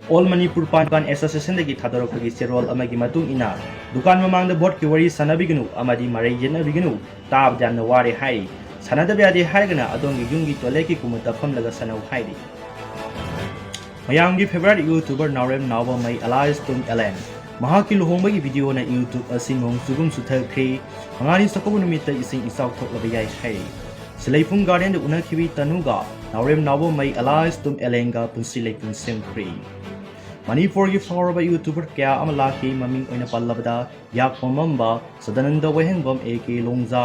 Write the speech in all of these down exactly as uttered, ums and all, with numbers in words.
All Manipur Pan Dukan Associationꯗꯒꯤ ꯊꯥꯗꯣꯔꯛꯄꯒꯤ ꯆꯦꯔꯣꯜ ꯑꯃꯒꯤ ꯃꯇꯨꯡ ꯏꯟꯅ, ꯗꯨꯀꯥꯟ ꯃꯃꯥꯡꯗ ꯚꯣꯠꯀꯤ ꯋꯥꯔꯤ ꯁꯥꯟꯅꯕꯤꯒꯅꯨ ꯑꯃꯗꯤ ꯃꯔꯩ ꯌꯦꯠꯅꯕꯤꯒꯅꯨ, ꯇꯥꯕꯗ ꯌꯥꯝꯅ ꯋꯥꯔꯦ ꯍꯥꯏꯔꯤ꯫ ꯁꯥꯟꯅꯗꯕ ꯌꯥꯗꯦ ꯍꯥꯏꯔꯒꯅ ꯑꯗꯣꯝꯒꯤ ꯌꯨꯝꯒꯤ ꯇꯣꯏꯂꯦꯠꯀꯤ ꯀꯨꯃꯨꯠꯇ ꯐꯝꯂꯒ ꯁꯥꯟꯅꯧ ꯍꯥꯏꯔꯤ꯫ ꯃꯌꯥꯝꯒꯤ favourite YouTuber ꯅꯥꯎꯔꯦꯝ ꯅꯥꯎꯕꯃꯩ alias ꯇꯨꯝ ꯑꯦꯂꯦꯟ, ꯃꯍꯥꯛꯀꯤ ꯂꯨꯍꯣꯡꯕꯒꯤ ꯚꯤꯗꯤꯑꯣꯅ YouTube ꯑꯁꯤ ꯅꯣꯡ ꯆꯨꯒꯨꯝ ꯆꯨꯊꯈ꯭ꯔꯦ꯫ ꯃꯉꯥꯅꯤ ꯆꯥꯛꯀꯧꯕ ꯅꯨꯃꯤꯠꯇ ꯏꯁꯤꯡ ꯏꯆꯥꯎ ꯊꯣꯛꯂꯕ ꯌꯥꯏ ꯍꯥꯏꯔꯤ꯫ ꯁꯤꯂꯩꯄꯨꯡ ꯒꯥꯔꯗꯦꯟꯗ ꯎꯅꯈꯤꯕꯤ ꯇꯅꯨꯒ ꯅꯥꯎꯔꯦꯝ ꯅꯥꯎꯕꯃꯩ alias ꯇꯨꯝ ꯑꯦꯂꯦꯟꯒ ꯄꯨꯟꯁꯤ ꯂꯩꯄꯨꯡ ꯁꯦꯝꯈ꯭ꯔꯦ꯫ ꯃꯅꯤꯄꯨꯔꯒꯤ ꯐꯥꯎꯔꯕ YouTuber ꯀꯌꯥ ꯑꯃ ꯂꯥꯛꯈꯤ, ꯃꯃꯤꯡ ꯑꯣꯏꯅ ꯄꯜꯂꯕꯗ ꯌꯥꯛꯄꯝ ꯃꯝꯕ, ꯁꯗꯥꯅꯟꯗ ꯋꯥꯍꯦꯡꯕꯝ, ꯑꯦ ꯀꯦ ꯂꯣꯡꯖꯥ,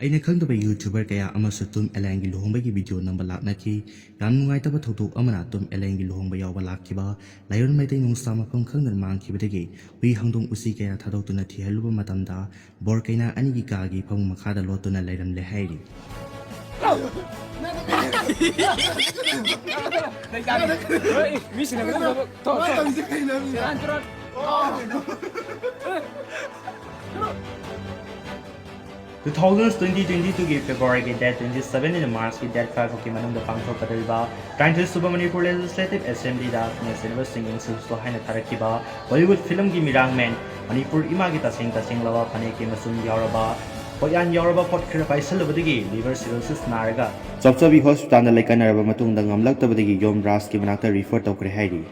ꯑꯩꯅ ꯈꯪꯗꯕ YouTuber ꯀꯌꯥ ꯑꯃꯁꯨ ꯇꯨꯝ ꯑꯦꯂꯦꯟꯒꯤ ꯂꯨꯍꯣꯡꯕꯒꯤ ꯚꯤꯗꯤꯑꯣ ꯅꯝꯕ ꯂꯥꯛꯅꯈꯤ꯫ ꯌꯥꯝ ꯅꯨꯡꯉꯥꯏꯇꯕ ꯊꯧꯗꯣꯛ ꯑꯃꯅ ꯇꯨꯝ ꯑꯦꯂꯦꯟꯒꯤ ꯂꯨꯍꯣꯡꯕ ꯌꯥꯎꯕ ꯂꯥꯛꯈꯤꯕ ꯂꯥꯏꯑꯣꯟ ꯃꯩꯇꯩ ꯅꯣꯡꯁꯥ ꯃꯐꯝ ꯈꯪꯗꯅ ꯃꯥꯡꯈꯤꯕꯗꯒꯤ ꯍꯨꯏ ꯍꯪꯗꯣꯡ ꯎꯆꯤ ꯀꯌꯥ ꯊꯥꯗꯣꯛꯇꯨꯅ ꯊꯤꯍꯜꯂꯨꯕ ꯃꯇꯝꯗ ꯕꯣꯔ ꯀꯩꯅꯥ ꯑꯅꯤꯒꯤ ꯀꯥꯒꯤ ꯐꯃꯨꯡ ꯃꯈꯥꯗ ꯂꯣꯠꯇꯨꯅ ꯂꯩꯔꯝꯂꯦ ꯍꯥꯏꯔꯤ꯫ Two thousand twenty twenty twoꯒꯤ Februaryꯒꯤ date twenty sevenꯗꯒꯤꯅ Marchꯀꯤ date five ꯐꯥꯎꯒꯤ ꯃꯅꯨꯡꯗ ꯄꯥꯡꯊꯣꯛꯀꯗꯧꯔꯤꯕ ꯇꯔꯥꯅꯤꯊꯣꯏ ꯁꯨꯕ ꯃꯅꯤꯄꯨꯔ Legislative Assemblyꯗ ꯈꯪꯅ ꯆꯩꯅꯕꯁꯤꯡ ꯏꯟꯁꯨꯁꯇꯣ ꯍꯥꯏꯅ ꯊꯥꯔꯛꯈꯤꯕ Bollywood filmꯒꯤ ꯃꯤꯔꯥꯡꯃꯦꯟ, ꯃꯅꯤꯄꯨꯔ ꯏꯃꯥꯒꯤ ꯇꯁꯦꯡ ꯇꯁꯦꯡꯂꯕ ꯐꯅꯦꯛꯀꯤ ꯃꯆꯨꯝ ꯌꯥꯎꯔꯕ ꯄꯣꯠꯌꯥꯟ ꯌꯥꯎꯔꯕ ꯄꯣꯠ ꯈꯔ ꯄꯥꯏꯁꯜꯂꯨꯕꯗꯒꯤ liver cirrhosis ꯅꯥꯔꯒ ꯆꯞꯆꯕꯤ hospitalꯗ ꯂꯩꯀꯠꯅꯔꯕ ꯃꯇꯨꯡꯗ ꯉꯝꯂꯛꯇꯕꯗꯒꯤ ꯌꯣꯝ ꯔꯥꯖꯀꯤ ꯃꯅꯥꯛꯇ refer ꯇꯧꯈ꯭ꯔꯦ ꯍꯥꯏꯔꯤ꯫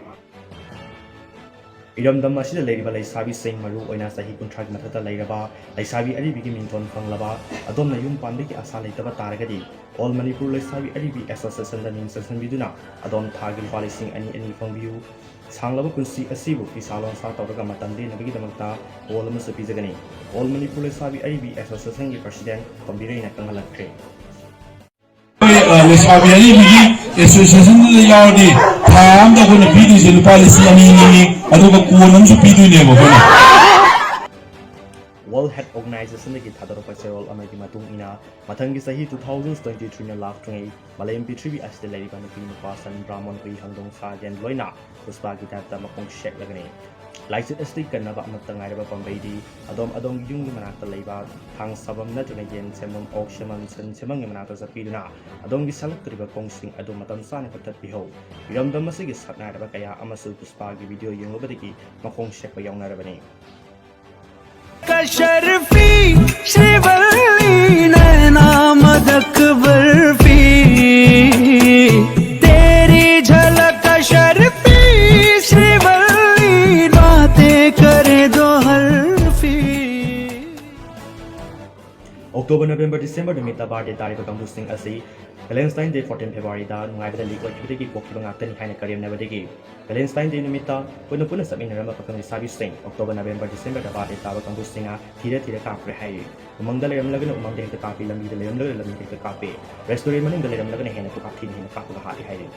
ꯏꯔꯝꯗꯝ ꯑꯁꯤꯗ ꯂꯩꯔꯤꯕ ꯂꯩꯁꯥꯕꯤꯁꯤꯡ, ꯃꯔꯨ ꯑꯣꯏꯅ ꯆꯍꯤ ꯀꯨꯟꯊ꯭ꯔꯥꯒꯤ ꯃꯊꯛꯇ ꯂꯩꯔꯕ ꯂꯩꯁꯥꯕꯤ ꯑꯔꯤꯕꯤꯒꯤ ꯃꯤꯡꯊꯣꯟ ꯐꯪꯂꯕ ꯑꯗꯣꯝꯅ ꯌꯨꯝ ꯄꯥꯟꯕꯒꯤ ꯑꯁꯥ ꯂꯩꯇꯕ ꯇꯥꯔꯒꯗꯤ, All Manipur ꯂꯩꯁꯥꯕꯤ ꯑꯔꯤꯕꯤ Associationꯗ ꯃꯤꯡ ꯆꯟꯁꯤꯟꯕꯤꯗꯨꯅ ꯑꯗꯣꯝ ꯊꯥꯒꯤ ꯂꯨꯄꯥ ꯂꯤꯁꯤꯡ ꯑꯅꯤ ꯑꯅꯤ ꯐꯪꯕꯤꯌꯨ꯫ ꯁꯥꯡꯂꯕ ꯄꯨꯟꯁꯤ ꯑꯁꯤꯕꯨ ꯐꯤꯁꯥ ꯂꯣꯟꯁꯥ ꯇꯧꯔꯒ ꯃꯇꯝ ꯂꯦꯟꯅꯕꯒꯤꯗꯃꯛꯇ ꯀꯣꯜ ꯑꯃꯁꯨ ꯄꯤꯖꯒꯅꯤ꯫ All Manipur ꯂꯩꯁꯥꯕꯤ ꯑꯔꯤꯕꯤ Associationꯒꯤ President ꯇꯣꯝꯕꯤꯔꯩꯅ ꯈꯪꯍꯜꯂꯛꯈ꯭ꯔꯦ꯫ ꯑꯩꯈꯣꯏ, ꯑ, ꯂꯩꯁꯥꯕꯤ ꯑꯔꯤꯕꯤꯒꯤ Associationꯗꯨꯗ ꯌꯥꯎꯔꯗꯤ ꯊꯥ ꯑꯝꯗ ꯑꯩꯈꯣꯏꯅ ꯄꯤꯗꯣꯏꯁꯦ ꯂꯨꯄꯥ ꯂꯤꯁꯤꯡ ꯑꯅꯤ ꯑꯅꯤꯅꯤ, ꯑꯗꯨꯒ ꯀꯣꯟ ꯑꯃꯁꯨ ꯄꯤꯗꯣꯏꯅꯦꯕ ꯑꯩꯈꯣꯏꯅ꯫ World Health Organizationꯗꯒꯤ ꯊꯥꯗꯣꯔꯛꯄ ꯆꯦꯔꯣꯜ ꯑꯃꯒꯤ ꯃꯇꯨꯡ ꯏꯟꯅ, ꯃꯊꯪꯒꯤ ꯆꯍꯤ two thousand twenty-threeꯅ ꯂꯥꯛꯇ꯭ꯔꯤꯉꯩ ꯃꯥꯂꯦꯝ ꯄ꯭ꯔꯤꯊꯤꯕꯤ ꯑꯁꯤꯗ ꯂꯩꯔꯤꯕ ꯅꯨꯄꯤ ꯅꯨꯄꯥ, ꯁꯟ ꯕ꯭ꯔꯥꯍꯃꯟ, ꯍꯨꯏ ꯍꯪꯗꯣꯡ ꯁꯥ ꯌꯦꯟ ꯂꯣꯏꯅ ꯄꯨꯁꯄꯥꯒꯤ typeꯇ ꯃꯈꯣꯡ ꯁꯦꯛꯂꯒꯅꯤ꯫ ꯂꯥꯏꯆꯠ ꯑꯁꯤꯗꯒꯤ ꯀꯟꯅꯕ ꯑꯃꯠꯇ ꯉꯥꯏꯔꯕ ꯄꯥꯝꯕꯩꯗꯤ ꯑꯗꯣꯝ ꯑꯗꯣꯝꯒꯤ ꯌꯨꯝꯒꯤ ꯃꯅꯥꯛꯇ ꯂꯩꯕ ꯊꯥꯡ ꯁꯥꯐꯝ ꯅꯠꯇ꯭ꯔꯒ ꯌꯦꯟ ꯁꯦꯝꯐꯝ, ꯑꯣꯛ ꯁꯦꯝꯐꯝ, ꯁꯟ ꯁꯦꯝꯐꯝꯒꯤ ꯃꯅꯥꯛꯇ ꯆꯠꯄꯤꯗꯨꯅ ꯑꯗꯣꯝꯒꯤ ꯁꯜꯂꯛꯇꯧꯔꯤꯕ ꯈꯣꯡꯁꯤꯡ ꯑꯗꯨ ꯃꯇꯝ ꯆꯥꯅ ꯀꯛꯊꯠꯄꯤꯍꯧ꯫ ꯏꯔꯝꯗꯝ ꯑꯁꯤꯒꯤ ꯁꯛꯅꯥꯏꯔꯕ ꯀꯌꯥ ꯑꯃꯁꯨ ꯄꯨꯁꯄꯥꯒꯤ ꯚꯤꯗꯤꯑꯣ ꯌꯦꯡꯂꯨꯕꯗꯒꯤ ꯃꯈꯣꯡ ꯁꯦꯛꯄ ꯌꯥꯎꯅꯔꯕꯅꯤ꯫ कशरफी श्रीवल्ली नैना मदक बर्फी, तेरी झलक अशरफी श्रीवल्ली बातें करे दो हरफी। October, November, December ꯅꯨꯃꯤꯠꯇ ꯕꯥꯔꯗꯦ ꯇꯥꯔꯤꯕ ꯀꯥꯡꯕꯨꯁꯤꯡ ꯑꯁꯤ Valentine Day, fourteen February ꯗ ꯅꯨꯡꯉꯥꯏꯕꯗ ꯂꯤꯛ ꯑꯣꯏꯈꯤꯕꯗꯒꯤ ꯄꯣꯛꯈꯤꯕ ꯉꯥꯛꯇꯅꯤ ꯍꯥꯏꯅ ꯀꯔꯦꯝꯅꯕꯗꯒꯤ Valentine Day ꯅꯨꯃꯤꯠꯇ ꯄꯨꯟꯅ ꯄꯨꯟꯅ ꯆꯠꯃꯤꯟꯅꯔꯝꯕ ꯄꯥꯈꯪ ꯂꯩꯁꯥꯕꯤꯁꯤꯡ October, November, December ꯗ ꯕꯥꯔꯗꯦ ꯇꯥꯕ ꯀꯥꯡꯕꯨꯁꯤꯡꯅ ꯊꯤꯔ ꯊꯤꯔ ꯀꯥꯞꯈ꯭ꯔꯦ ꯍꯥꯏꯔꯤ꯫ ꯎꯃꯪꯗ ꯂꯩꯔꯝꯂꯒꯅ ꯎꯃꯪꯗ ꯍꯦꯛꯇ ꯀꯥꯞꯄꯤ, ꯂꯝꯕꯤꯗ ꯂꯩꯔꯝꯂꯒꯅ ꯂꯝꯕꯤꯗ ꯍꯦꯛꯇ ꯀꯥꯞꯄꯤ, restaurant ꯃꯅꯨꯡꯗ ꯂꯩꯔꯝꯂꯒꯅ ꯍꯦꯟꯅ ꯈꯨꯀꯥꯞ ꯊꯤꯅ ꯍꯦꯟꯅ ꯀꯥꯞꯄꯒ ꯍꯥꯠꯂꯤ ꯍꯥꯏꯔꯤ꯫